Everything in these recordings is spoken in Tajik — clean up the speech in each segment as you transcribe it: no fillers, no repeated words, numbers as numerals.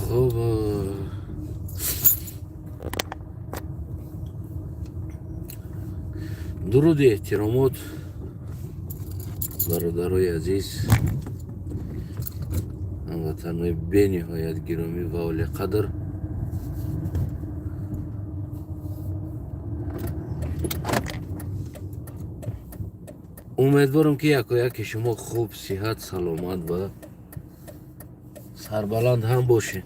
Хуб, дуруди эҳтиромот, бародарои азиз, ҳамватанҳои бениҳоят гиромӣ ва олиқадр. Умедворам, ки якояки шумо хуб, сиҳат, саломат ва сарбаланд ҳам бошед.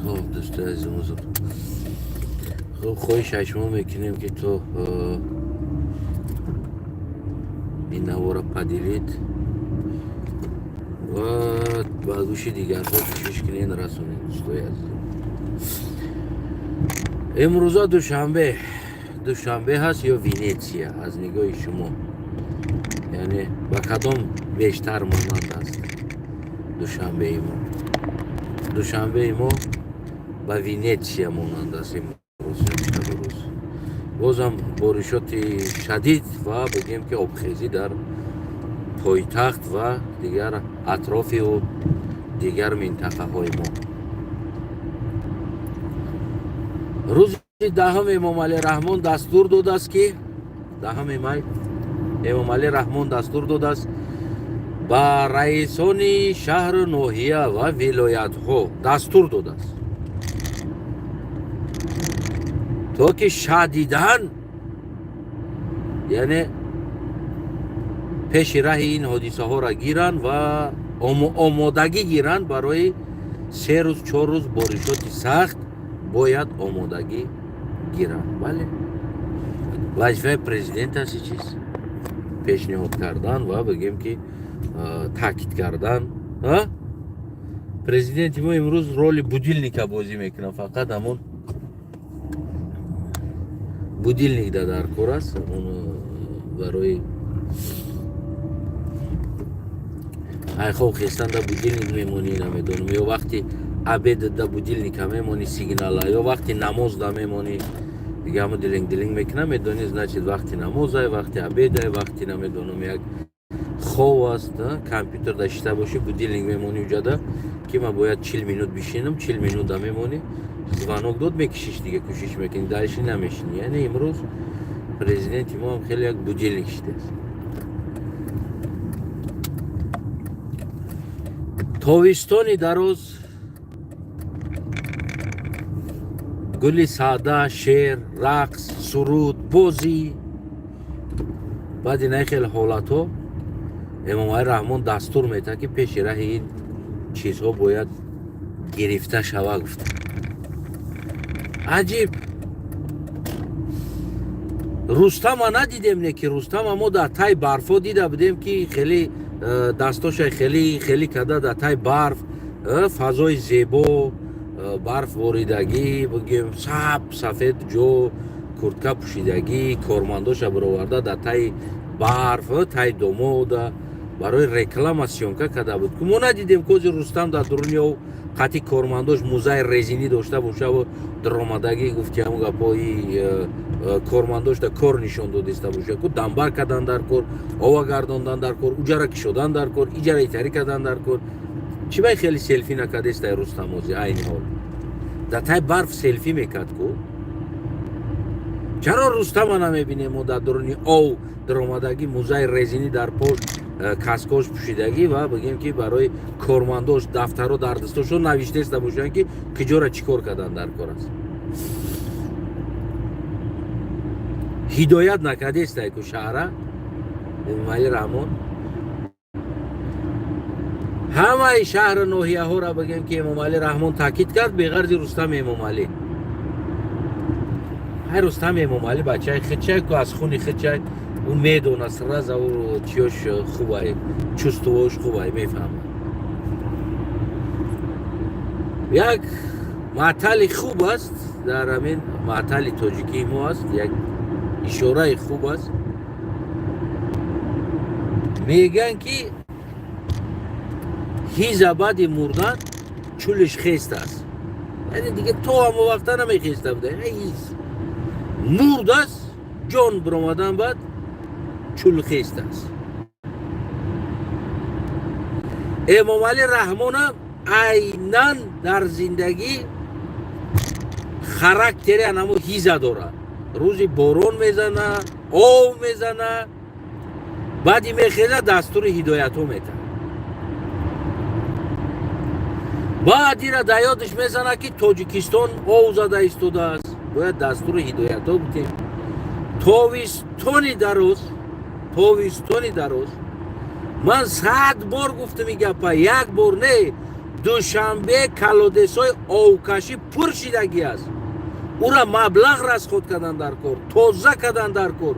Хуб, дӯстои азизу, хуб, хоҳиш аз шумо мекунем, ки то ин навора поделить ва ба гӯши дигарҳо кӯшиш кунед расонед. Дӯстои азизам, имрӯза душанбе. Душанбе ҳаст ё Венетсия, аз нигоҳи шумо, яъне ба кадом бештар монанд аст душанбеи мо? Душанбеи мо ба Венетсия монанд аст. Имрӯз рӯз бозам боришоти шадид ва бигем, ки обхезӣ дар пойтахт ва дигар атрофиу дигар минтақаҳои мо. Рӯзи 10-ум Эмомалӣ Раҳмон дастур додааст, ки 10-уми май Эмомалӣ Раҳмон дастур додааст ба раисони шаҳру ноҳия ва вилоятҳо, дастур додааст, то ки шадидан, яъне пеши раҳи ин ҳодисаҳоро гиранд ва омодагӣ гиранд барои 3 рӯз, 4 рӯз боришоти сахт бояд омодагӣ гиранд. Бале, вазифаи президент аст чиз пешниҳод кардан ва бигем, ки таъкид кардан. Президенти мо имрӯз роли будильника бозӣ мекунад. Фақат ҳамон будильник да дар кор аст, ҳамон барои айхоб хестан да будильник мемонӣ, намедонам, ё вақти обед да будильника мемонӣ, сигнала, ё вақти намоз да мемонӣ, дига ҳамо дилинг дилинг мекунам, медонӣ, значит, вақти намозай, вақти обедай, вақти, намедонам, як хов аст. Компютер да шита бошӣ, будильник мемонӣ уҷада, ки ман бояд 40 минут бишинам, 40 минут да мемонӣ, звонок дод, мекишиш, дига кӯшиш мекунӣ, дальше намешинӣ. Яъне имрӯз президенти мо ҳам хеле як будильник шидааст. Тобистони дароз, гули саъда, шеър, рақс, суруд, бозӣ. Баъди на хеле ҳолатҳо Эмомалӣ Раҳмон дастур метаҳад, ки пеши раҳи ин чизҳо бояд гирифта шава, гуфта. Аҷиб, Рустама надидем. Не ки Рустама мо дар тай барфо дида будем, ки хеле дастоша хеле хеле када дар тай барф, фазои зебо, барф боридагӣ, бигем, сап сафед ҷо, куртка пӯшидагӣ, кормандоша бироварда дар таи барф, таи домода барои реклама съёмка карда буд. Мо надидем кози Рустам дар дуруни ов қатъи кормандош музаи резинӣ дошта бошаву даромадагӣ, гуфти, ҳамн гапҳои кормандош да кор нишон додиста боша, ку дамбар кардан дар кор, ова гардондан дар кор, уҷара кишодан дар кор, иҷара итарӣ кардан дар кор. Чӣ бай хеле селфи накардестай Рустам? Ози айни ҳол дар тай барф селфи мекард ку. Чаро Рустама намебинем мо дар дуруни ов даромадагӣ, музаи резинӣ дар пошт, каскош пӯшидагӣ ва бигем, ки барои кормандош дафтаро дар дастошон навиштеста бошанд, ки киҷора чӣ кор кардан дар кор аст? Ҳидоят накардестай ку шаҳра Эмомалӣ Раҳмон. Ҳамаи шаҳру ноҳияҳоро, бигем, ки Эмомалӣ Раҳмон таъкид кард, беғарзи Рустам Эмомалӣ. Ҳай, Рустам Эмомалӣ бачаи хичай ку, аз хуни хичай, ӯ медонад сразу, ӯ чиёш хубай, чувствош хубай, мефаҳмад. Як маътали хуб аст, дар ҳамин маътали тоҷикии мо аст, як ишораи хуб аст. Мегӯянд, ки ҳиза баъди мурдан чулиш хест аст. Яъне дига то ҳамо вақта намехеста буда, ҳиз мурд аст. Ҷон биромадан, баъд чулхест аст. Эмомалӣ Раҳмонам айнан дар зиндагӣ характери анамо ҳиза дорад. Рӯзи борон мезана, ов мезана, баъди мехеза, дастури ҳидоятҳо метаҳад. Баъд ира да ёдаш мезана, ки Тоҷикистон ов зада истодааст, бояд дастури ҳидоятҳо бутем. Тобистони дароз, тобистони дароз ман 100 бор гуфтам и гапа, як бор не. Душанбе колодец ҳои овкашӣ пур шидагӣ аст. Ура маблағ расход кардан дар кор, тоза кардан дар кор.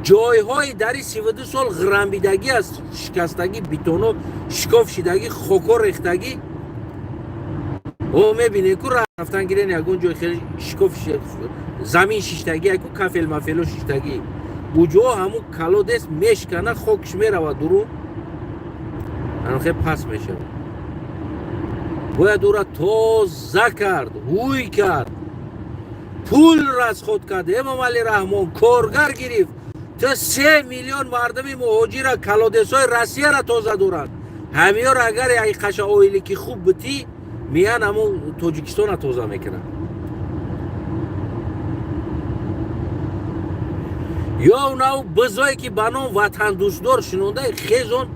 Ҷойҳои дари 32 сол ғирамбидагӣ аст, шикастагӣ, бетоно шикоф шидагӣ, хоко рехтагӣ. О, мебинед ку, рафтан гирен, ягон ҷой хеле шикоф, замин шиштагӣ, яку кафел мафело шиштагӣ. Буҷо ҳамун колодец мешкана, хокш меравад дурун, анхе пас мешавад. Бояд ура тоза кард, ҳуй кард, пул расход кард. Эмомалӣ Раҳмон коргар гирифт. То 3 миллион мардуми муҳоҷира колодец ҳои Россияра тоза доранд. Ҳамиёро агар як қаша оилики хуб битӣ, миян ҳамун Тоҷикистона тоза мекунанд. Ё нав бизое, ки ба ном ватандӯстдор шинондаи, хезон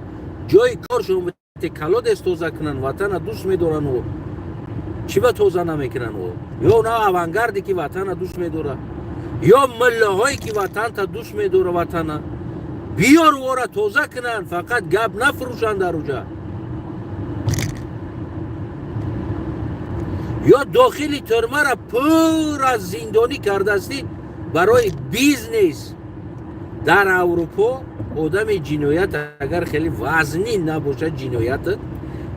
ҷои коршон колодец тоза кунанд. Ватана дӯст медоранд, чӣ ба тоза намекунанд? Ё нав авангарде, ки ватана дӯст медорад, ё миллаҳое, ки ватанта дӯст медора, ватана биёр, ора тоза кунанд, фақат гап нафурӯшанд дар уҷа. Ё дохили тюрьма ра пур аз зиндонӣ кардастӣ барои бизнес. Дар Аврупо одами ҷиноят агар хеле вазнин набошад, ҷиноятат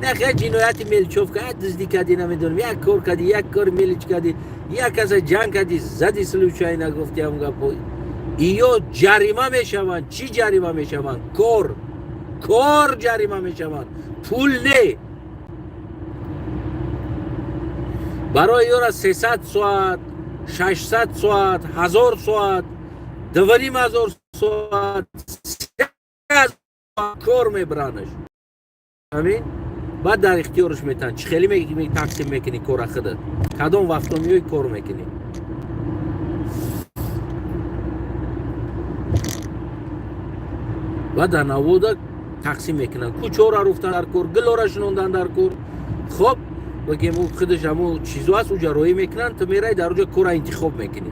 не, хеле ҷинояти мелочёвка, як дуздӣ кардӣ, намедонам, як кор кардӣ, як кори мелочь кардӣ, як каса ҷанг кардӣ, зади, случайно гуфти ҳам гапо, иё ҷарима мешаванд. Чӣ ҷарима мешаванд? Кор ҷарима мешаванд, пул не. Барои ёра 300 соат, 600 соат, 1000 соат, 2500 соат кор мебаранаш. Амин, баъд дар ихтиёрш метаҳанд. Чӣ хеле тақсим мекунӣ кора худат, кадом вақто меои, кор мекунӣ. Баъд дар навода тақсим мекунанд: кӯчора руфтан дар кор, гилора шинондан дар кор. Хоб, бигем, ӯ худаш ҳамо чизо аст, уҷа роӣ мекунанд. Ту мераи дар уҷа кора интихоб мекунӣ,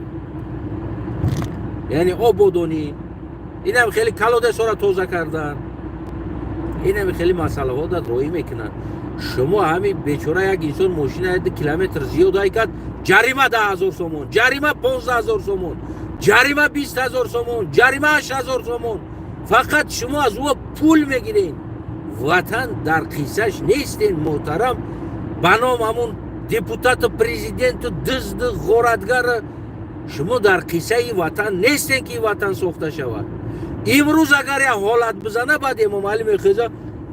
яъне ободонӣ, инам хеле колодец ҳоро тоза кардан, инам хеле масъалаҳо дар роӣ мекунанд. Шумо ҳами бечора як инсон мошина 2 километр зиёд ай кард, ҷарима 10 000 сомон, ҷарима 15 000 сомон, ҷарима 20 000 сомон, ҷарима 8000 сомон. Фақат шумо аз ӯ пул мегиред, ватан дар қиссаш нестен. Муҳтарам, ба ном ҳамун депутату, президенту, дизду, ғоратгар, шумо дар қиссаи ватан нестен, ки ватан сохта шавад. Имрӯз агар як ҳолат бизана, баъд Эмомалӣ мехеза: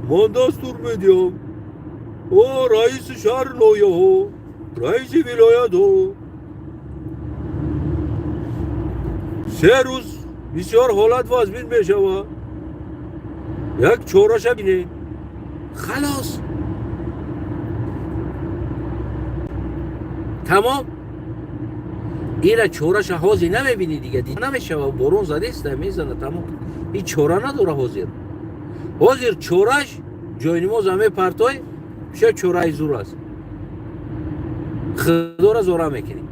«Ман дастур медиҳам, о раиси шаҳр, ноҳияҳо, раиси вилоятҳо, 3 рӯз бисёр ҳолат вазмин мешавад, як чораша бинед». Халос, тамом. Ира чораша ҳозир намебинӣ, дига дида намешава. Борон задеста, мезана, тамом. Ҳеҷ чора надора ҳозир. Ҳозир чораш ҷойнимоза мепартой, бисёр чораи зур аст. Худора зора мекунӣ,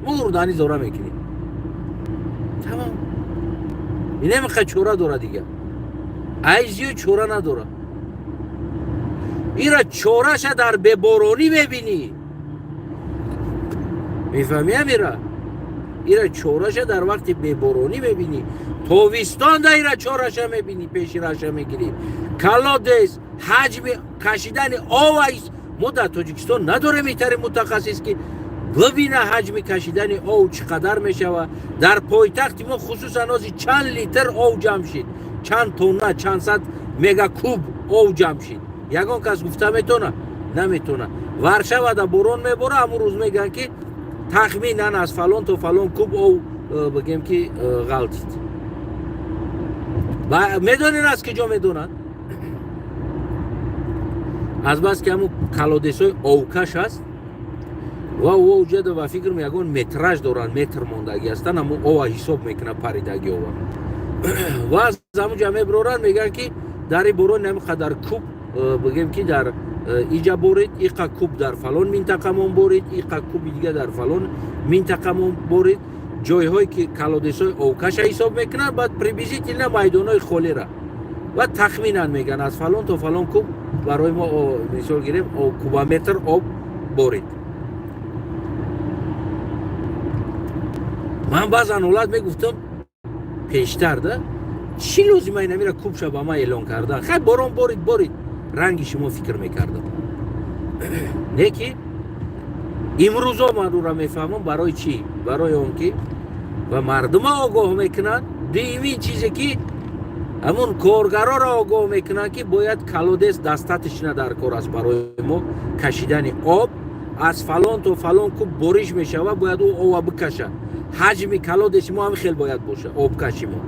мурдани зора мекунӣ, тамом. Инамиқа чора дора, дига ай зиёд чора надора. Ира чораша дар беборонӣ мебинӣ, мефаҳмӣ? Амира, ира чораша дар вақти беборонӣ мебинӣ, тобистонда ира чораша мебинӣ, пеши раша мегирӣ. Колодец, ҳаҷми кашидани ов, мо дар Тоҷикистон надорем итари мутахассис, ки бибина ҳаҷми кашидани ов чӣ қадар мешавад. Дар пойтахти мо хусусан ози чанд литр ов ҷамъ шид, чанд тонна, чанд сад мегакуб ов ҷамъ шид, ягон кас гуфта метавона? Наметавона. Варшавада борон мебора, ҳамун рӯз мегӯянд, ки тахминан аз фалон то фалон куб ов бигем ки ғалтид. Медонед, аз киҷо медонанд? Азбаски ҳамун колодец ҳои овкаш аст ва ӯ уҷада, ба фикрам, ягон метраж доранд, метр мондагӣ ҳастанд, ҳамун ова ҳисоб мекунад, паридаги ова, ва аз ҳамун ҷа мебироранд, мегӯянд, ки дар ин борон ҳамин қадар куб, бигем ки, дар иҷа борид, иқа куб дар фалон минтақамон борид, иқа куби дига дар фалон минтақамон борид. Ҷойҳое ки колодец ҳои овкаша ҳисоб мекунанд, баъд приблизительно майдонҳои холира ва тахминан мегӯянд, аз фалон то фалон куб барои мо, мисол гирем, кубометр об борид. Ман баъзан ҳолат мегуфтам пештар да, чӣ лозима инамира кубша ба ман эълон кардан? Хай, борон борид, борид, ранги шумо фикр мекардам. Не ки имрӯзо ман ӯра мефаҳмам. Барои чӣ? Барои он ки ва мардума огоҳ мекунанд. Дуюмин чизе ки ҳамун коргароро огоҳ мекунанд, ки бояд колодец достаточно дар кор аст барои мо кашидани об, аз фалон то фалон куб бориш мешавад, бояд ӯ ова бикашад. Ҳаҷми колодец и мо ҳам хел бояд бошад, обкаши мо.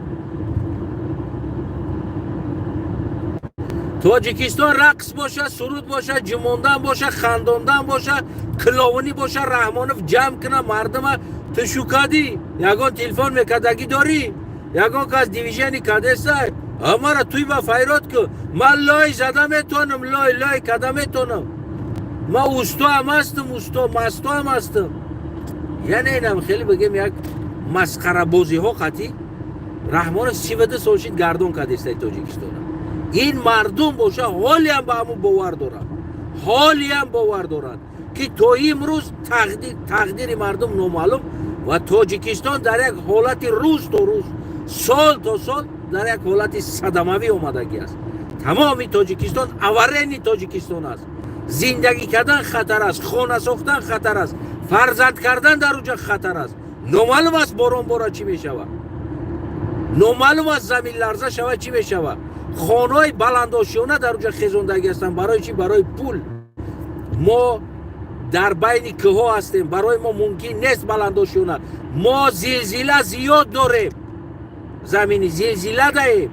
Тоҷикистон рақс боша, суруд боша, ҷумондан боша, хандондан боша, клоунӣ боша, Раҳмонов ҷамъ куна мардума. Ту шукадӣ, ягон телефон мекардагӣ дорӣ, ягон кас движение кадесай, мара туй ба файрод ку, ман лой зада метавонам, лой лой када метавонам, ман устоам ҳастам, усто мастоам ҳастам. Яъне инам хеле, бигем, як масхарабозиҳо қатӣ Раҳмонов 32 сол шид, гардон кадестай Тоҷикистона. Ин мардум боша, ҳолиам ба ҳамун бовар доранд, ҳолиам бовар доранд, ки то имрӯз тақдири мардум номаълум ва Тоҷикистон дар як ҳолати рӯз то рӯз, сол то сол дар як ҳолати садамавӣ омадагӣ аст. Тамоми Тоҷикистон аварийный Тоҷикистон аст. Зиндагӣ кардан хатар аст, хона сохтан хатар аст, фарзанд кардан дар уҷа хатар аст. Номаълум аст, борон бора чӣ мешавад, номаълум аст, заминларза шавад, чӣ мешавад. Хонаҳои баландошёна дар уҷа хезондагӣ ҳастанд. Барои чӣ? Барои пул. Мо дар байни кӯҳҳо ҳастем, барои мо мумкин нест баландошёна. Мо зилзила зиёд дорем, замини зилзила даем.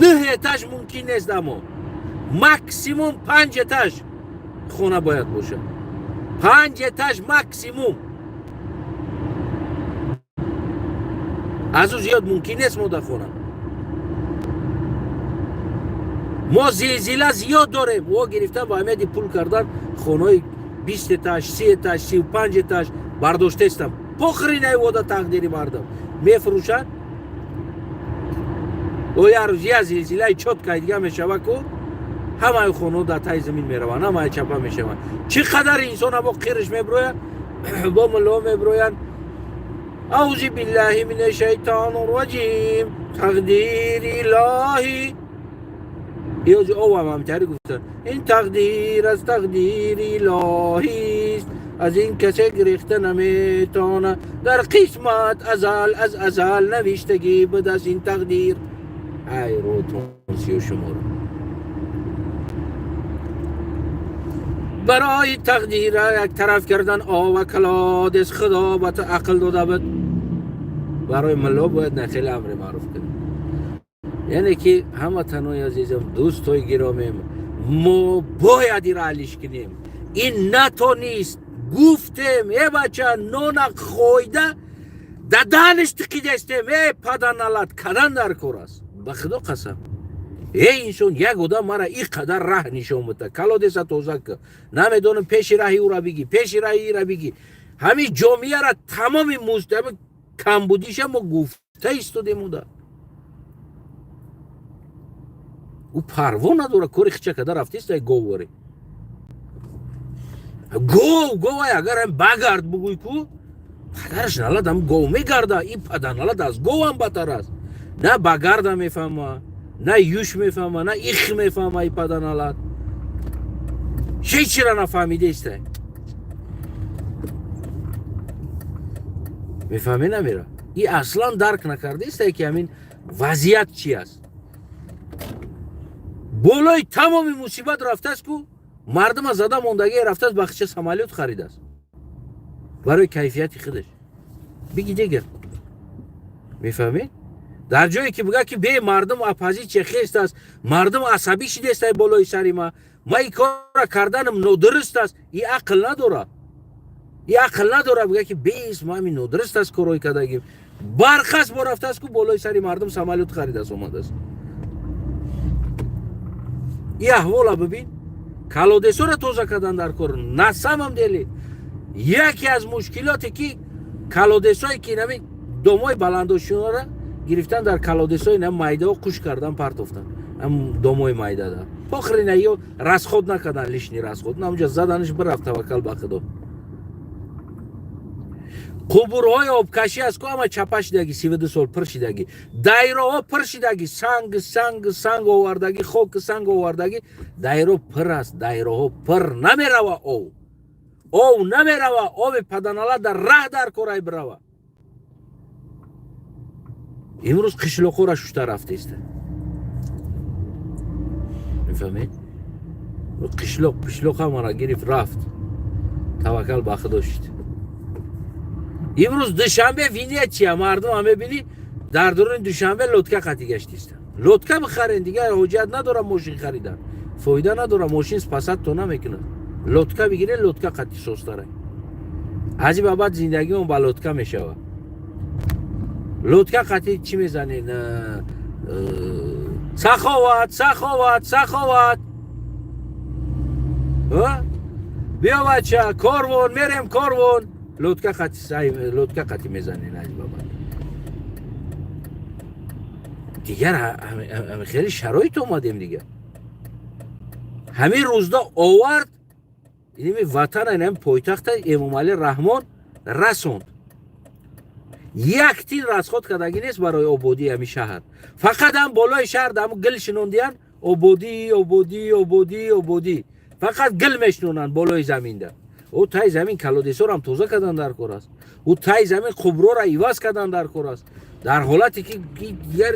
Нӯҳ этаж мумкин нест, амо максимум панҷ этаж хона бояд бошад, панҷ этаж максимум, аз ӯ зиёд мумкин нест. Мо дар хона мо зилзила зиёд дорем. Во гирифтан ба аҳамияти пул кардан, хонаҳои 20 этаж, 30 этаж, 35 этаж бардоштаистам. Похрен вода тақдири мардум, мефурӯшанд. О, як рӯз я зилзилаи чёткий дига мешава ку, ҳамаи хонаҳо дар таи замин мераванд, ҳамаи чапа мешаванд. Чӣ қадар инсона бо қириш меброяд, бо мулло меброянд: أعوذ بالله من الشيطان الرجيم، тақдири илоҳӣ. Ёзи овам ҳамтари гуфтан: ин тақдир аз тақдири илоҳист, аз ин касе гирехта наметавонад, дар қисмат азал аз азал навиштагӣ буд аз ин тақдир. Ай, ротонсиё шуморо барои тақдира як тараф кардан ова колодец худо ба ту ақл дода буд. Барои мулло бояд на хеле амри маъруф кунем. Яъне ки, ҳамватанои азизам, дӯстои гиромем, мо бояд ира ҳаллиш кунем. Ин натонист, гуфтем: «Э, бача, нона хойда да даҳниш тиқидестем, э паданалат кадан дар кор аст». Ба худо қасам, э инсон, як одам мара и қадар раҳ нишон бита: колодец а тоза ки, намедонам, пеши раҳи ӯра биги, пеши раҳи ира биги. Ҳамин ҷомеара тамоми мустами камбудиша мо гуфта истодем уда. Ӯ парво надора, кори хича када рафтист. Ай говори гов говай, агар ҳам багард бугӯй ку, падараш налад ҳам гов мегарда. Ин падарналад аз говам батар аст. На багарда мефаҳма, на юш мефаҳма, на их мефаҳма. И падарналад ҳечира нафаҳмидеста, мефаҳме, намера. И аслан дарк накардаиста, ки ҳамин вазъият чи аст. Болои тамоми мусибат рафтааст ку, мардума зада мондагие рафтааст, бахча самолёт харидааст. Барои кайфияти худаш биги дигар, мефаҳмед? Дар ҷое ки буга, ки бе мардум оппозитсия хест аст, мардум асабӣ шидестай болои сари ма, ма и кора карданам нодуруст аст, и ақл надора, и ақл надора. Буга, ки бес ма ами нодуруст аст корҳои кардагим. Бархаст бо рафтааст ку болои сари мардум самолёт харидааст, омадааст. И аҳвола бибин. Колодец ора тоза кардан дар кор. На самом деле яке аз мушкилоте, ки колодец ое, ки нами домои баландошиёнро гирифтан, дар колодец ои на майдао қуш кардан, партофтан. Ам домои майдада похрена ё расход накардан, лишний расход намҷа заданиш, бирафт, таваккал ба худо. Қубурҳои обкашӣ аст ку, ама чапа шидаги, 32 сол пир шидаги, дайроҳо пир шидаги, санг, санг, санг овардаги, хоки санг овардаги, дайро пир аст, дайроҳо пир, намерава ов, ов намерава. Оби паданала дар раҳ дар корай бирава. Имрӯз қишлоқҳоро шушта рафтеста, мефаҳмед? Қишлоқ пишлоқ ҳамара гирифт, рафт, таваккал ба худо шид. Имрӯз Душанбе, Венеция, мардум ҳам мебинӣ, дар дуруни Душанбе лодка қатӣ гаштиста. Лодка бихарен, дигар ҳоҷат надорам мошин харидан, фоида надорам, мошин спасать то намекунад. Лодка бигирен, лодка қатӣ состарай. Аз ин ба баъд зиндагимон ба лодка мешавад. Лодка қатӣ чӣ мезанен? Саховат, саховат, саховат, биё, бача, корвон мерем, корвон. Лодка қатӣ, лодка қатӣ мезанен. Аз ба баъд дигар хеле шароит омадем. Дигар ҳамин рӯзда овард иними ватана, инами пойтахта Эмомалӣ Раҳмон расонд. Як тин расход кардагӣ нест барои ободии ҳами шаҳр. Фақат ҳам болои шаҳр ҳам гил шинондиян. Ободӣ, ободӣ, ободӣ, ободӣ, фақат гил мешинонанд болои заминда. Ӯ таи замин колодец орам тоза кардан дар кор аст, ӯ таи замин қуброра иваз кардан дар кор аст. Дар ҳолате ки дигар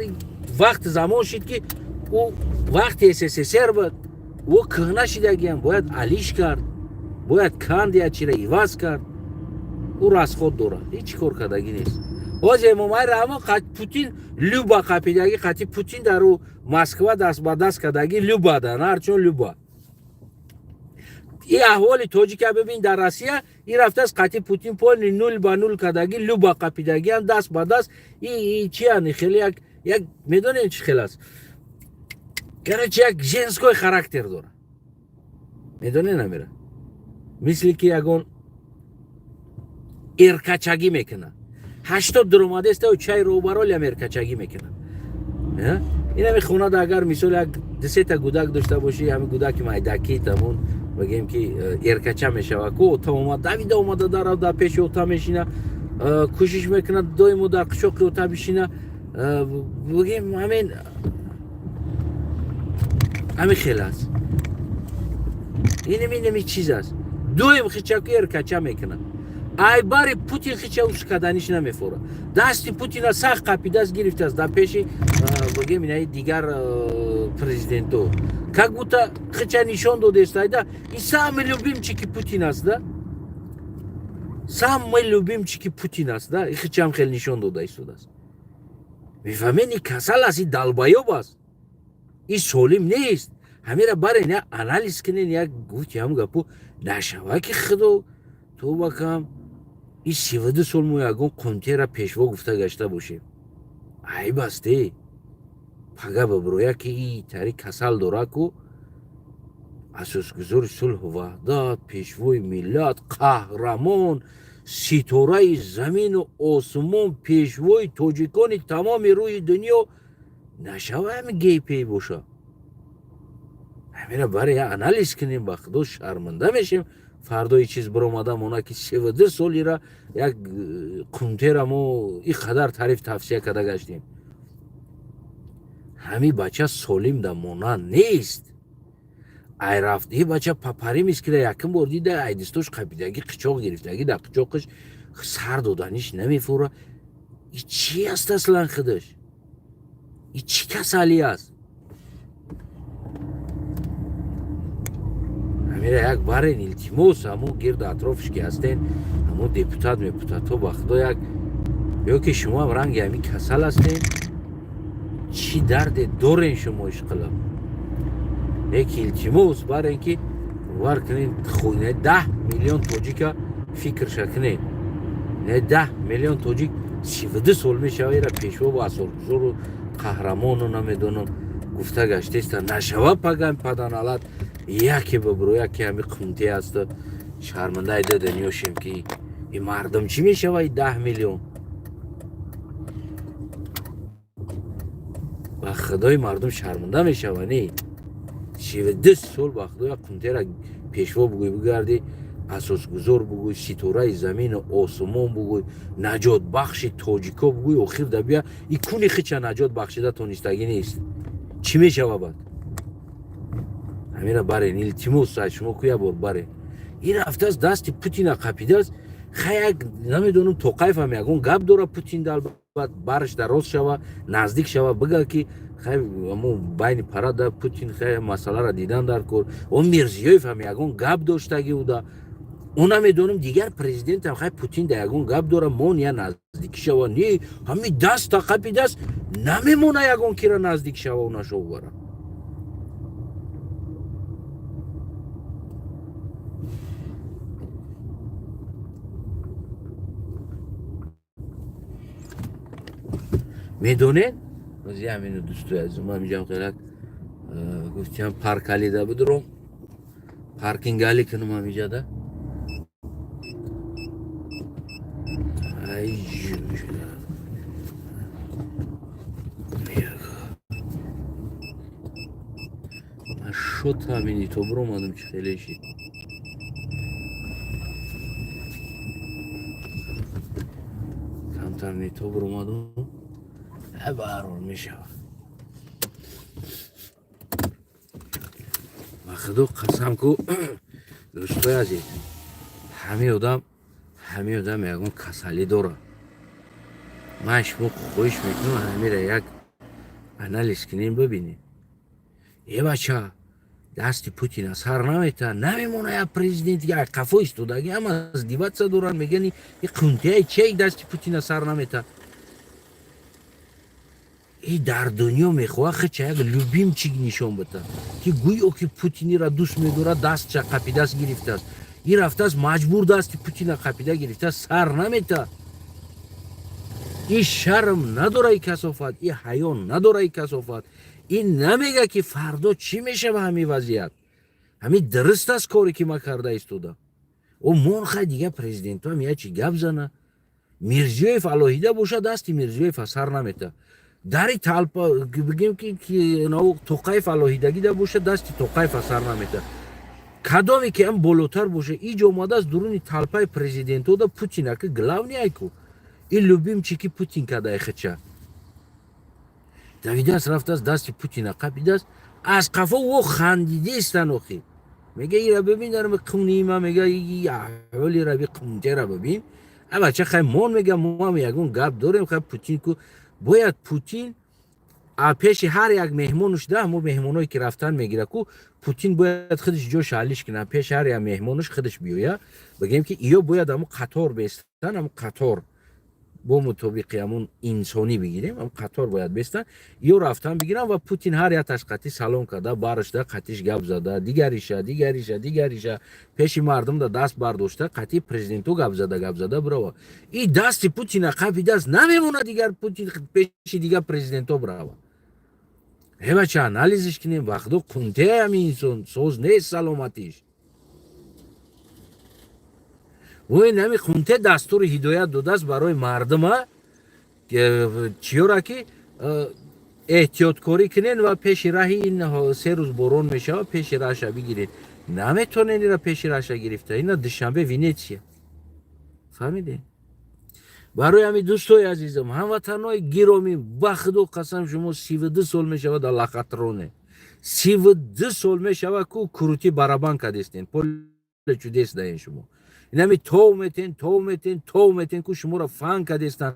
вақт замон шид, ки ӯ вақти СССР буд, ӯ кӯҳна шидагиам, бояд алиш кард, бояд канд, я чира иваз кард, ӯ расход дорад. Ҳеҷ кор кардагӣ нест. Ҳозир Эмомалӣ Раҳмон Путин люба қапидагӣ, қати Путин дар ӯ Москва даст ба даст кардагӣ, люба да нарчун люба. И аҳволи тоҷика бибин. Дар Россия и рафтааст, қати Путин полный нул ба нул кардагӣ, люба қапидагиам, даст ба даст. И чияни хеле як медонем чӣ хел аст. Короче, як женской характер дорад, медонед, намира мисли ки ягон эркачагӣ мекунад. 80 дуромадеста, чай робаролиам эркачагӣ мекунад. Ин ҳами хонада агар мисол як дусета гудак дошта бошӣ, ҳами гудаки майдаки тамон, бигем ки эркача мешава ку, ота омад, давида омада, дарав дар пеши ота мешина, кӯшиш мекунад доимо дар қишоқи ота бишина. Бигем, ҳамин ҳамин хел аст. Инами чиз аст, дуем хичаку эркача мекунад. Айбари Путин хича ускаданиш намефора. Дасти Путина сахт қапидаст, гирифтааст дар пеши, бигем, инаи дигар президентҳо, как будто хича нишон додест айда. И самый любимчики Путин аст да, самый любимчики Путин аст да. И хичам хел нишон дода истодааст, мефаҳмед? И касал аст, и долбоёб аст, и солим нест. Ҳамира барен, як анализ кунен, як гуфти ҳам гапу нашава, ки худо тоба кам, и 32 сол мо ягон қунтера пешво гуфта гашта бошем. Айб аст е. Пага баброя, ки и тари касал дора ку, асосгузори сулҳу ваҳдат, пешвои миллат, қаҳрамон, ситораи замину осмон, пешвои тоҷикони тамоми рӯи дунё нашава, ҳами гейпей боша. Ҳамира баре я анализ кунем. Ба худо, шарманда мешем. Фардои чиз биромада мона, ки 32 солира як қунтера мо и қадар тариф тавсия карда гаштем. Ҳами бача солим да монанд нест. Ай рафт и бача папаримис, ки якум бор дида, ай дистош қапидаги, қичоқ гирифтаги, дар қичоқаш сар доданиш намефура. И чи аст аслан худаш? И чӣ касалӣ аст? Ҳамира як барен, илтимос, ҳамун гирду атрофш ки ҳастен, ҳамун депутат мепутатҳо, ба худо, як ё ки шумоам ранги ҳамин касал ҳастен, чӣ дарде дорен шумо, ишқилаб яки илтимос барен, ки бовар кунед, 10 миллион тоҷика фикрша кунед, не 10 миллион тоҷик 32 сол мешава, ира пешвову асосгузору қаҳрамону намедонам гуфта гаштеста. Нашава паган паданалат яке бибро, яке ҳами қунте асту шармандаи дадани ки и мардум чӣ мешава, и 10 миллион? Ба худои, мардум шарманда мешава. Не 72 сол, ба худо, як қунтера пешво бугӯй, бигарди, асосгузор бугӯй, ситораи замину осумон бугӯй, наҷотбахши тоҷико бугӯй, охир да бия и куни хича наҷот бахшида тонистагӣ нест. Чӣ мешава бад? Ҳамира барен, илтимос, аз шумо ку як бор барен. Ин рафтааст, дасти Путина қапидааст. Хай, як намедонам, Тоқаев ҳам ягон гап дора, Путин далбад барш дароз шава, наздик шава, бига ки хай, амо байни парада Путин хай масъаларо дидан дар кор. О Мирзиёев ҳам ягон гап доштагӣ буда, о намедонам, дигар президентам хай, Путин да ягон гап дора, мон я наздикӣ шава. Не, ҳами даста қапидааст, намемона ягон кира наздик шава, нашо бара. Медонед, ози ҳамину, дӯстои азизм, ҳамиҷам хелак гуфтиам, паркалида бидуром, паркингали кунам ҳамиҷада. Ай, шуд, ҳамини то биромадам, чӣ хеле шид, камтар не то биромадам, баҳарҳол мешавад. Ба худо қасам ку, дӯстои азиз, ҳамин одам ягон касалӣ дорад. Ман шумо хоҳиш мекунам, ҳамира як анализ кунем, бибинем. Е бача, дасти Путина сар намета, намемона. Як президент як қафо истодагӣ, ҳама издеваться доранд, мегӯянд: и қунтияи чей дасти Путина сар намета? И дар дунё мехоҳад хича як любимчик нишон бита, ки гӯё ки Путинира дӯст медорад, дастча қапидаст гирифтааст. И рафтааст, маҷбур дасти Путина қапида гирифтааст, сар намета. И шарм надора, и касофат, и ҳаё надора, и касофат. И намега, ки фардо чӣ мешава ҳамин вазъият, ҳамин дуруст аст коре, ки ман карда истода. О мон хай, дигар президентҳоам ячи гап зана. Мирзиёев алоҳида бошад, дасти Мирзиёева сар намета. Дари талпа бигем, ки Тоқаев алоҳидагида бошад, дасти Тоқаева сар намета. Кадоме ки ам болотар боша, иҷо омадааст, дуруни талпаи президентода Путин ака главный айку, и любимчики Путин кадай хича давидааст, рафтааст, дасти Путина қапидааст, аз қафо во хандидестан. Охи мега: ира бибин, дарм қунима, мега, ҳоли раби қунтера бибин. А бача, хай мон, мега, мо ҳам ягон гап дорем. Хай, Путин ку бояд, Путин пеши ҳар як меҳмонуш да, ҳамо меҳмоное ки рафтан мегира ку, Путин бояд худаш ҷоша алиш кунад, пеши ҳар як меҳмонуш худаш биёя. Бигем, ки иё бояд ҳамо қатор бестан, ҳамо қатор бо мутобиқи ҳамун инсонӣ бигирем, ҳам қатор бояд бестан, ё рафтан бигирам ва Путин ҳар якташ қатӣ салом карда, барашда қатиш гап зада, дигариша, дигариша, дигариша, пеши мардумда даст бардошта, қатӣ президенту гап зада, гап зада бирава. И дасти Путина қапидаст, намемонад дигар Путин пеши дигар президентҳо бирава. Э бача, анализиш кунем, вақто қунте ҳамин инсон соз нест саломатиш. Ой, нами қунте дастури ҳидоят додааст барои мардума, чиёра ки эҳтиёткорӣ кунен ва пеши раҳи ин 3 рӯз борон мешавад, пеши раҳша бигиред. Наметонен ира пеши раҳша гирифта. Ина Душанбе, Венетсия, фаҳмидед? Барои ҳамин, дӯстои азизам, ҳамватанҳои гиромӣ, ба худо қасам, шумо 32 сол мешавад дар лохотроне, 32 сол мешавад ку крути барабан кадестен, поле чудес даен шумо. Инами тов метен, тов метен, тов метен ку шуморо фан кадестан,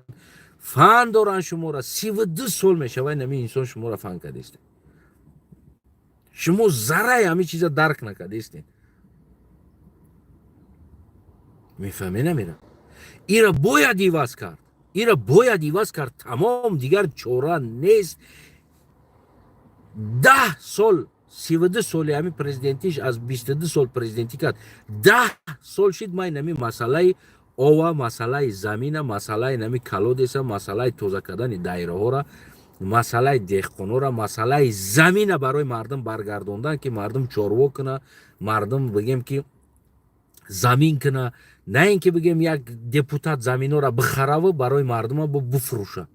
фан доран шуморо. 32 сол мешавад, инами инсон шуморо фан кадестен, шумо зарраи ҳамин чиза дарк накардестен. Мефаҳме намера? Ира бояд иваз кард, ира бояд иваз кард, тамом, дигар чора нест. 10 сол, 32 соли ҳамин президентиш, аз 22 сол президентӣ кард, 10 сол шид. Ман инами масъалаи ова, масъалаи замина, масъалаи нами колодеса, масъалаи тоза кардани дайраҳора, масъалаи деҳқонора, масъалаи замина барои мардум баргардондан, ки мардум чорво куна, мардум, бигем, ки замин куна, на ин ки, бигем, як депутат заминора бихараву барои мардума буфурӯша,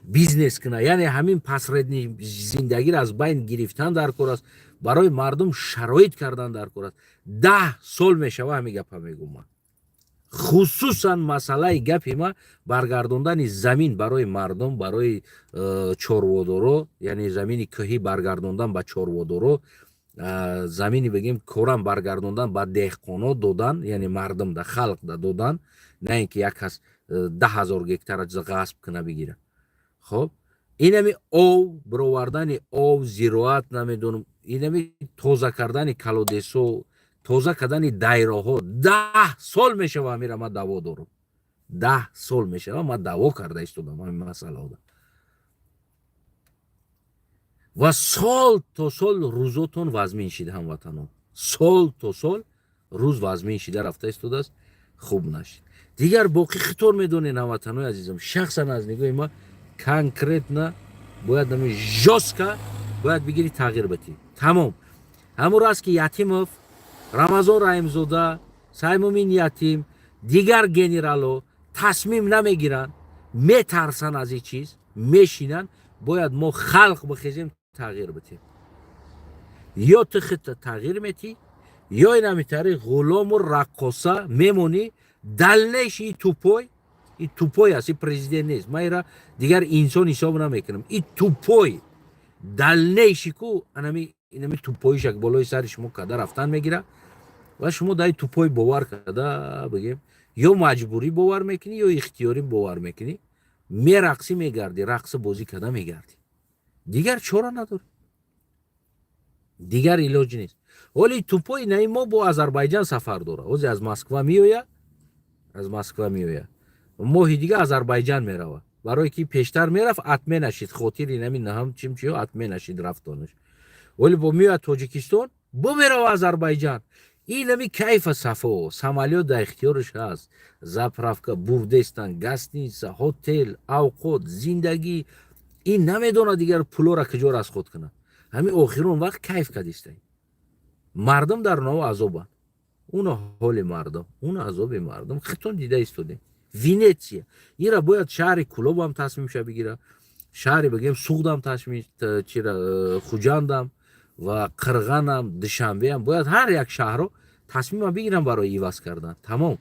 бизнес куна. Яъне ҳамин посредник зиндагиро аз байн гирифтан дар кор аст, барои мардум шароит кардан дар кор аст. 10 сол мешава ҳамин гапа мегӯм ман. Хусусан масъалаи гапи ма баргардондани замин барои мардум, барои чорводоро, яъне замини кӯҳӣ баргардондан ба чорводоро, замини, бигем, корам баргардондан ба деҳқоно додан, яъне мардум да, халқ да додан, на ин ки як кас 10 000 гектара ғасб куна, бигира. Хоб, инами ов бировардани ов, зироат, намедонам, инами тоза кардани колодесо, тоза кардани дайроҳо. 10 сол мешава ҳамира ман даъво дорам, 10 сол мешава ман даъво карда истодам ҳамин масъалаода. Ва сол то сол рӯзотон вазмин шида, ҳамватанон, сол то сол рӯз вазмин шида рафта истодааст. Хуб нашид. Дигар боқӣ хитор медонед, ҳамватанои азизам. Шахсан аз нигоҳи ма, конкретно бояд нами жёстко бояд бигири, тағйир битӣ, тамом. Ҳамуро аст, ки Ятимов, Рамазон Раҳимзода, Саймумин Ятим, дигар генерало тасмим намегиранд, метарсанд аз ин чиз, мешинанд. Бояд мо халқ бихезем, тағйир битем. Ё ту худта тағйир метӣ, ё инамитари ғулому раққоса мемонӣ. Дальнейший и тупой, и тупой аст, и президент нест, ман ира дигар инсон ҳисоб намекунам, и тупой дальнейший ку анами инами тупоишак болои сари шумо када рафтан мегира. Ва шумо дар тупой бовар карда, бигем, ё маҷбурӣ бовар мекунӣ, ё ихтиёрӣ бовар мекунӣ, мерақсӣ, мегардӣ, рақси бозӣ карда мегардӣ. Дигар чора надорӣ, дигар илоҷ нест. Ҳоли тупои наи мо бо Азарбайҷан сафар дора. Ҳози аз Москва меоя, аз Москва меоя, моҳи дига Азарбайҷан мерава, барое ки пештар мерафт, отмена шид, хотири нами наҳам чим чиё отмена шид рафтонаш. Вале бо меояд Тоҷикистон, бо мерава Азарбайҷан. Инами кайфа сафо, самолёт дар ихтиёраш ҳаст, заправка бурдестан, гостиница, ҳотел, авқот, зиндагӣ. Ин намедонад дигар пулора куҷо расход кунад. Ҳамин охирон вақт кайф кадистай, мардум дар нав азобанд. Уна ҳоли мардум, уна азоби мардум хитон дида истодем. Венеция ира бояд шаҳри Кулобам тасмимша бигира, шаҳри, бигем, Суғдам тасмим чира, Хуҷандам ва Қирғанам, Душанбеам, бояд ҳар як шаҳрро тасмима бигирам барои иваз кардан, тамом,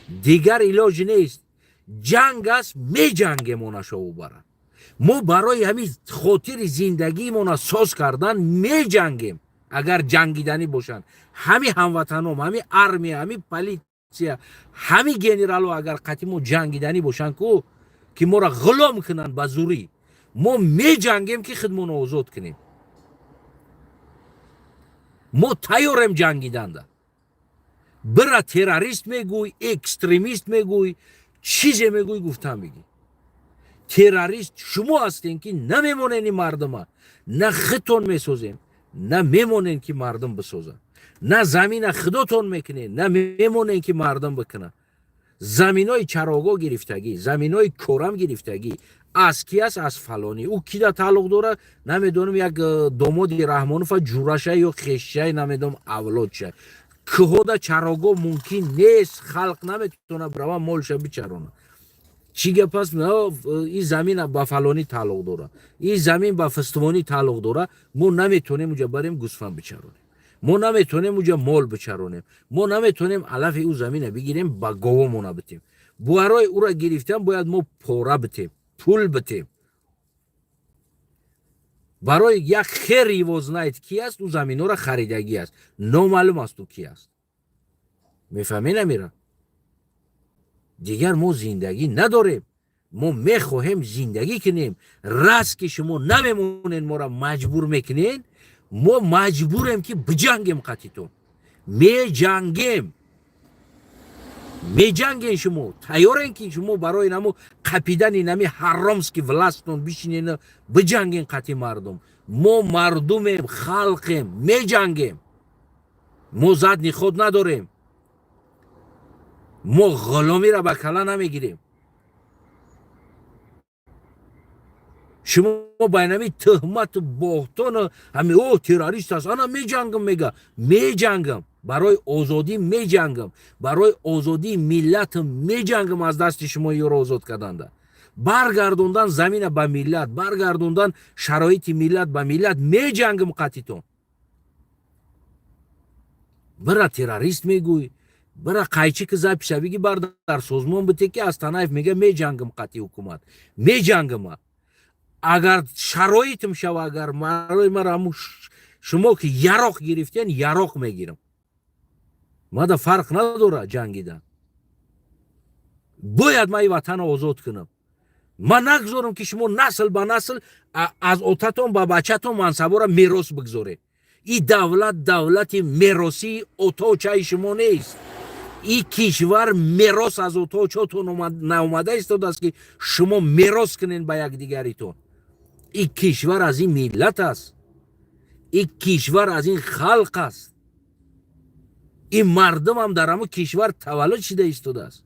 дигар илоҷ нест. Ҷанг аст, меҷангем онашову бара. Мо барои ҳамин хотири зиндагиимона соз кардан меҷангем. Агар ҷангиданӣ бошанд, ҳами ҳамватаном, ҳами армия, ҳами политсия, ҳами генерало, агар қатъи мо ҷангиданӣ бошанд ку, ки моро ғулом кунанд ба зурӣ, мо меҷангем, ки худмонро озод кунем. Мо тайёрем ҷангиданда. Бира террорист мегӯй, экстремист мегӯй, чизе мегӯй, гуфтан бигӣ. Террорист шумо ҳастем, ки намемонен ин мардума, на худтон месозем, на мемонен, ки мардум бисозанд, на замина худотон мекунед, на мемонен, ки мардум бикунад. Заминои чарогоҳ гирифтагӣ, заминои корам гирифтагӣ аз ки аст? Аз фалонӣ. Ӯ кида тааллуқ дорад, намедонам, як домоди Раҳмонова, ҷураша ё хешчай, намедонам, авлодша. Кӯҳода чарогоҳ мумкин нест, халқ наметавонад бирава молша бичаронад. Чӣ гап аст? Ин замин ба фалонӣ тааллуқ дорад, ин замин ба фистивонӣ тааллуқ дорад. Мо наметавонем уҷа барем, гӯсфанд бичаронем, мо наметавонем уҷа мол бичаронем, мо наметавонем алафи ӯ замина бигирем, ба говомона битем. Барои ӯра гирифтан бояд мо пора битем, пул битем. Барои як хер его знает ки аст, ӯ заминҳоро харидагӣ аст, номаълум аст ӯ ки аст. Мефаҳмӣ намира? Дигар мо зиндагӣ надорем, мо мехоҳем зиндагӣ кунем. Раст ки шумо намемонед, моро маҷбур мекунед, мо маҷбурем, ки биҷангем қатитон, меҷангем. Меҷанген шумо, тайёрен ки шумо барои намо қапидани нами ҳаромски властон бишинен, биҷанген қати мардум. Мо мардумем, халқем, меҷангем. Мо задний ход надорем. Мо ғуломиро ба кала намегирем. Шумо ба инами тӯҳмату боҳтону ҳами о террорист аст, ана меҷангам мега. Меҷангам. Барои озодӣ меҷангам. Барои озодии миллатам меҷангам аз дасти шумо ёро озод карданда. Баргардондан замина ба миллат, баргардондан шароити миллат ба миллат меҷангам қатитон. Бира террорист мегӯй, бира қайчи ки записа биги бар дар созмон бите ки Астанаев мега меҷангам қати ҳукумат. Меҷангама. Агар шароитм шава, агар барои мара ҳамун шумо ки яроқ гирифтен, яроқ мегирам. Мада фарқ надора ҷангидан. Бояд ман ин ватанро озод кунам. Ман нагзорам ки шумо насл ба насл аз отатон ба бачатон мансабора мерос бигзоред. Ин давлат давлати меросии оточаи шумо нест. Ин кишвар мерос аз оточотон наомада истодааст ки шумо мерос кунед ба якдигаритон. Ин кишвар аз ин миллат аст. Ин кишвар аз ин халқ аст. Ин мардумам дар ҳамон кишвар таваллуд шида истодааст.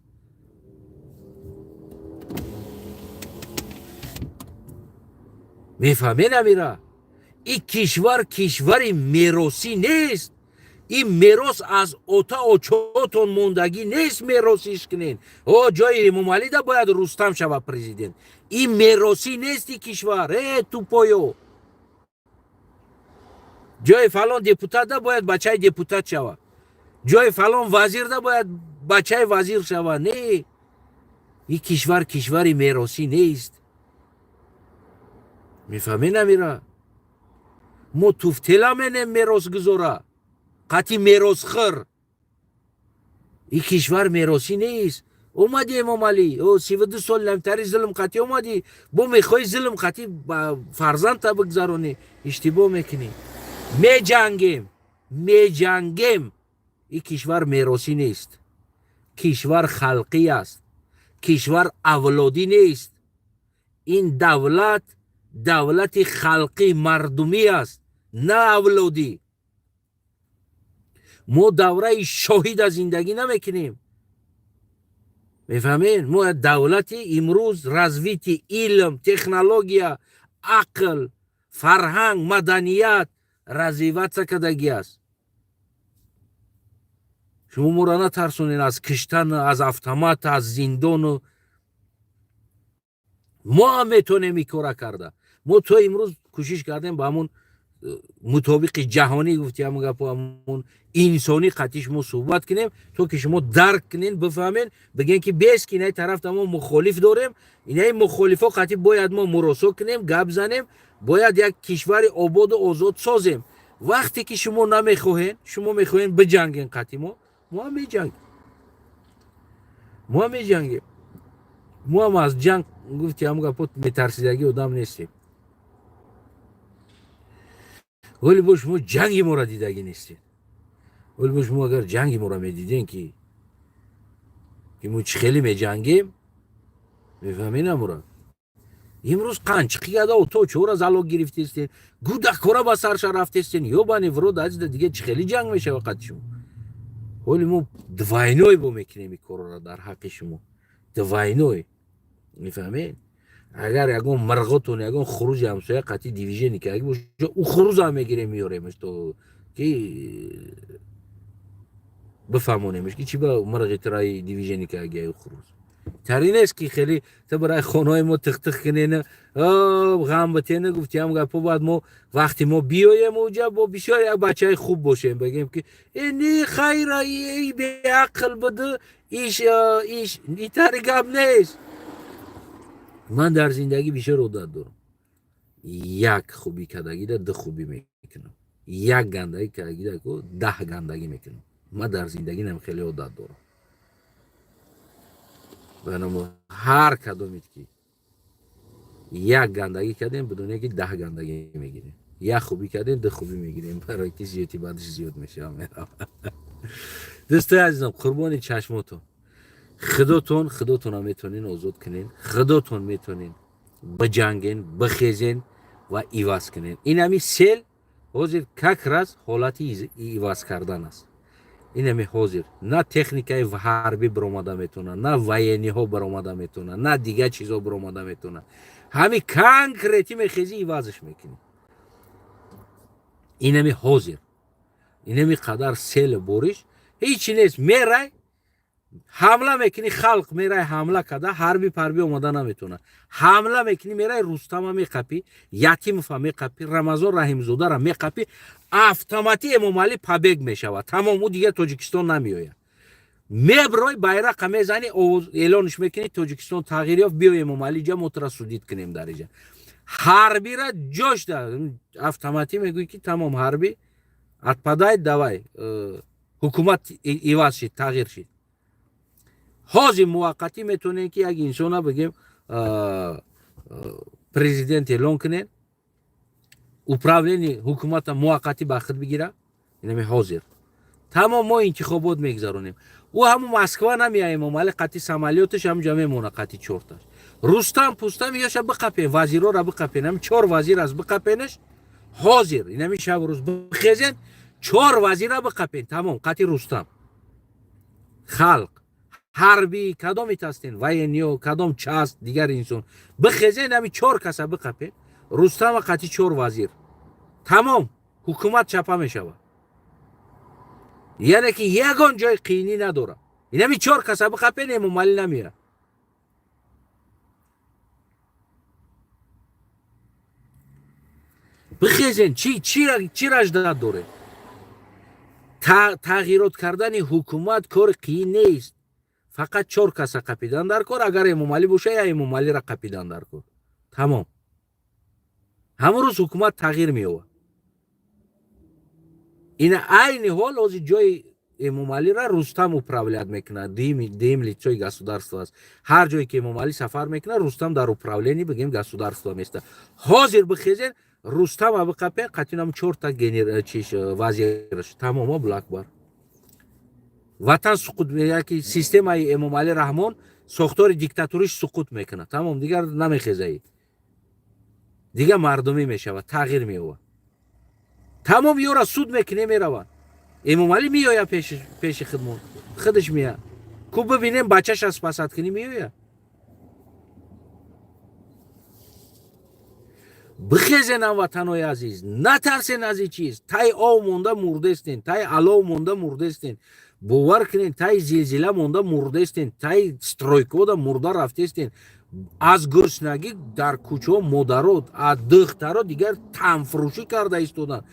Мефаҳмед амира? Ин кишвар кишвари меросӣ нест. Ин мерос аз ота очотон мондагӣ нест, меросиш кунед. О ҷои Эмомалида бояд Рустам шава президент. Ин меросӣ нест ин кишвар. Э тупоё. Ҷои фалон депутатда бояд бачаи депутат шава. Ҷои фалон вазирда бояд бачаи вазир шава. Не. Ин кишвар кишвари меросӣ нест. Мефаҳмед амира? Мо туфтела менем меросгузора. Қати меросхӯр. Ин кишвар меросӣ нест. Омадӣ Эмомалӣ, о 32 сол намтари зулм қатӣ омадӣ, бо мехоҳӣ зулм қатӣ ба фарзандта бигзаронӣ, иштибоҳ мекунӣ. Меҷангем, меҷангем. Ин кишвар меросӣ нест. Кишвар халқӣ аст. Кишвар авлодӣ нест. Ин давлат давлати халқӣ мардумӣ аст, на авлодӣ. Мо давраи шоҳида зиндагӣ намекунем. Мефаҳмед? Мо давлати имрӯз развитие илм, технология, ақл, фарҳанг, маданият развиваться кардагӣ аст. Шумо моро натарсонед аз киштан, аз автомат, аз зиндону. Мо ҳам метавонем ин кора карда. Мо то имрӯз кӯшиш кардем ба ҳамун мутобиқи ҷаҳонӣ гуфти ҳамун гапо, ҳамун инсонӣ қатъи шумо суҳбат кунем, то ки шумо дарк кунед, бифаҳмед, бигӯем ки бес ки инаи тарафта мо мухолиф дорем, инаи мухолифо қатъи бояд мо муросо кунем, гап занем, бояд як кишвари ободу озод созем. Вақте ки шумо намехоҳед, шумо мехоҳед биҷанген қатъи мо, мо ҳам меҷангем. Мо ҳам меҷангем. Мо ҳам аз ҷанг гуфти ҳамун гапо метарсидагӣ одам нестем. Вале бо шумо ҷанги моро дидагӣ нестед. Вале бо шумо агар ҷанги моро медиден ки мо чӣ хеле меҷангем, мефаҳмед амура? Имрӯз қанчиқи када то чора залог гирифтестен, гудакора ба сарша рафтестен, ёбани в рот, азиза, дига чӣ хеле ҷанг мешава қати шумо? Ҳоли мо двойной бо мекунем ин корро дар ҳаққи шумо. Двойной. Мефаҳмед? Агар ягон мирғотон, ягон хурузи ҳамсоя қатъи движение кардаги боша, ӯ хурузам мегирем, меёремаш, то ки бифаҳмонемаш ки чӣ ба мирғи тираи движение кардаги ӯ хуруз. Тари нест ки хеле ту барои хонаҳои мо тиқ-тиқ кунена, ғам битена, гуфти ҳам гапо. Баъд мо вақте мо биёем уҷа бо бисёр як бачаи хуб бошем, бигем ки э не, хайра, и беақл буду, иш иш итари гап нест. Ман дар зиндагӣ бисёр одат дорам. Як хубӣ кардагида ду хубӣ мекунам, як гандагӣ кардагида 10 гандагӣ мекунам. Ман дар зиндагӣ нам хеле одат дорам. Барои ҳар кадомед ки як гандагӣ кардем, бидоне ки 10 гандагӣ мегирем. Як хубӣ кардем, ду хубӣ мегирем, барои ки зиёдӣ баъдаш зиёд мешавам. Дӯстои азизам, қурбони чашмотон. Худотон, худотона метонен озод кунен, худотон метонен биҷанген, бихезен ва иваз кунен. Инами сел ҳозир как раз ҳолати иваз кардан аст. Инами ҳозир на техникаи ҳарбӣ биромада метавонад, на военный ҳо биромада метавонад, на дигар чизҳо биромада метавонад. Ҳами конкретно мехезӣ, ивазш мекунӣ. Инами ҳозир инами қадар сел бориш ҳечи нест. Мерай, ҳамла мекунӣ, халқ мерай, ҳамла карда, ҳарби парби омада наметавонад. Ҳамла мекунӣ, мерай, Рустама меқапӣ, Ятимова меқапӣ, Рамазон Раҳимзодара меқапӣ, автоматӣ Эмомалӣ побег мешавад, тамом, ӯ дигар Тоҷикистон намеояд. Меброй, байрақа мезанӣ, эълонш мекунӣ: Тоҷикистон тағйир ёфт, биё, Эмомалӣ ҷа, мо тура судить кунем дар иҷа. Ҳарбира ҷошда автоматӣ мегӯӣ, ки тамом, ҳарбӣ отпадает, давай, ҳукумат иваз шид, тағйир шид. Ҳозир муваққатӣ метавонем, ки як инсона бигем, президент эълон кунем, управление ҳукумата муваққатӣ ба худ бигира. Инами ҳозир тамом, мо интихобот мегзаронем. Ӯ ҳаму Москва намеяем, Эмомалӣ қати самолёташ ҳамҷа мемона, қати чорташ. Рустам пустам ёша биқапен, вазирора биқапен, ҳами чор вазир аст, биқапенаш. Ҳозир инами шабу рӯз бихезен, чор вазира биқапен, тамом, қати Рустам. Халқ, ҳарбӣ, кадомит ҳастен, военный ё кадом часть, дигар инсон, бихезен, ҳами чор каса биқапен, Рустама қати чор вазир, тамом, ҳукумат чапа мешавад. Яъне ки ягон ҷои қиинӣ надорад. Инами чор каса биқапен, Эмомалӣ намеяд. Бихезен, чӣ раждат доред? Тағйирот кардани ҳукумат кори қиин нест, фақат чор каса қапидан дар кор. Агар Эмомалӣ боша, я Эмомалиро қапидан дар кор, тамом. Ҳамон рӯз ҳукумат тағйир меёбад. Ина айни ҳол ҳозир ҷои Эмомалиро Рустам управлять мекунад, дуюм лицои государство аст. Ҳар ҷое ки Эмомалӣ сафар мекунад, Рустам дар управлении, бигем, государство места. Ҳозир бихезен, Рустама биқапен, қатинам чорта чиш вазираш, тамом, Аллоҳу акбар, ватан суқут, яки системаи Эмомалӣ Раҳмон, сохтори диктатуриш суқут мекунад, тамом, дигар намехезаи, дигар мардумӣ мешавад, тағйир меёбад, тамом. Ёра суд мекуне, меравад, Эмомалӣ меояд пеши хидмон, худаш меяд ку, бибинем, бачаш аз пасадкунӣ меояд. Бихезен, ҳамватанои азиз, натарсен аз ин чиз. Тай ов монда мурдестен, тай алов монда мурдестен, бовар кунен, тай зилзила монда мурдестен, тай стройкода мурда рафтестен аз гурснагӣ. Дар кӯчаҳо модаро, духтаро дигар танфурӯшӣ карда истоданд.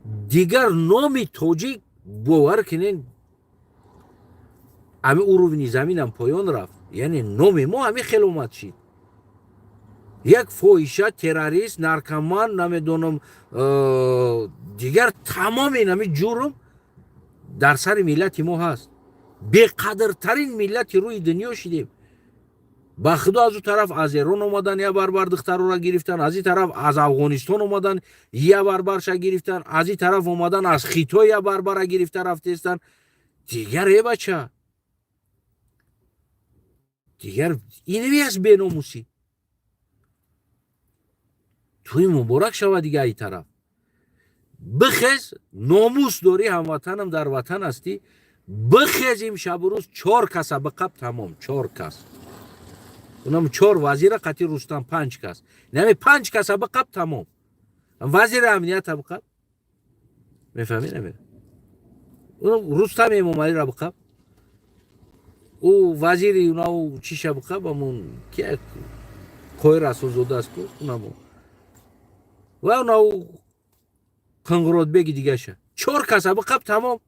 Дигар номи тоҷик, бовар кунен, ҳами уровни заминам поён рафт. Яъне номи мо ҳами хел омад шид: як фоҳиша, террорист, наркоман, намедонам, дигар тамоми нами ҷурм дар сари миллати мо ҳаст. Беқадртарин миллати рӯи дунё шидем. Ба худо, аз ӯ тараф аз Эрон омадан, я барбар духтарора гирифтан, аз ин тараф аз Афғонистон омадан, я барбарша гирифтан, аз ин тараф омадан, аз Хитой я барбара гирифта рафтестан. Дигар, е бача, дигар иневи аст беномусӣ. Тӯи муборак шавад. Дига ай тараф бихез, номус дорӣ, ҳамватанам, дар ватан ҳастӣ, бихез, имшабу рӯз чор каса биқаб, тамом, чор кас, унам чор вазира қати Рустам, панҷ кас, нами панҷ каса биқаб, тамом. Вазири амнията биқаб, мефаҳмӣ, наме Рустам Эмомалиро биқаб, ӯ вазири унау чиша биқаб, амун ки Қоҳир Расулзода аст ку, унамо ва унау Қинғиротбеги дигаша, чор каса биқаб, тамом,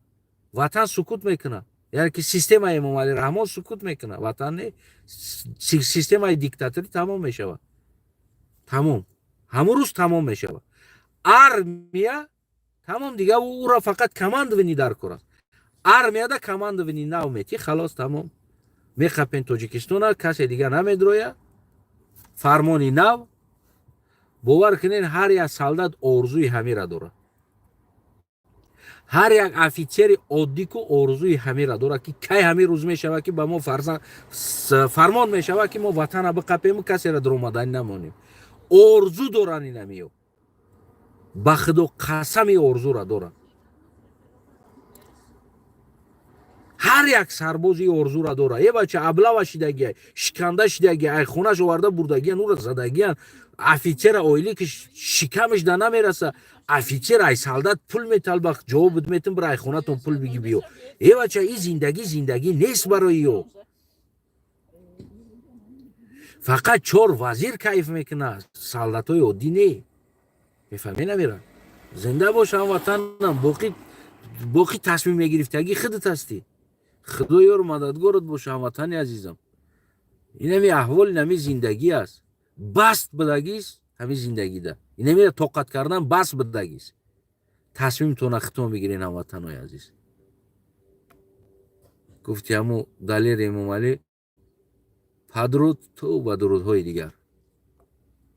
ватан сукут мекунад. Яъне ки системаи Эмомалӣ Раҳмон сукут мекунад, ватан не, системаи диктаторӣ тамом мешавад, тамом, ҳамон рӯз тамом мешавад. Армия тамом, дига ӯро фақат командование дар кор аст. Армияда командование нав мети, халос, тамом, меқапен Тоҷикистона, касе дига намедроя, фармони нав. Бовар кунен, ҳар як солдат орзуи ҳамира дорад. Ҳар як офитсери оддӣ ку орзуи ҳамеро дорад, ки кай ҳамин рӯз мешавад, ки ба мо фармон мешавад, ки мо ватана биқапему, касеро дуромаданӣ намонем. Орзу доранд инамиё, ба Худо қасами, орзура доранд. Ҳар як сарбози орзура дорад. Е бача аблава шидагия, шиканда шидагия, ай хонаш оварда бурдагиян, ура задагиян. Офитсера оилӣ ки шикамаш да намераса, офитсер ай солдат пул металба: ҷавоб метун, бира ай хонатон пул биги биё. Е бача, и зиндагӣ зиндагӣ нест барои ё. Фақат чор вазир кайф мекунад, солдатҳои оддӣ не. Мефаҳмӣ? Намера, зинда бош, ҳамватанам. Боқӣ, боқӣ тасмим мегирифтагӣ худат ҳастӣ. Худо ёру мададгорат боша, ҳамватани азизам. Инами аҳвол, инами зиндагӣ аст. Баст будагист ҳамин зиндагида, инамира тоқат кардан бас будагист. Тасмимтона худтон бигирен, ҳамватанои азиз. Гуфти ҳаму Далери Эмомалӣ, падруд ту ба дурудҳои дигар.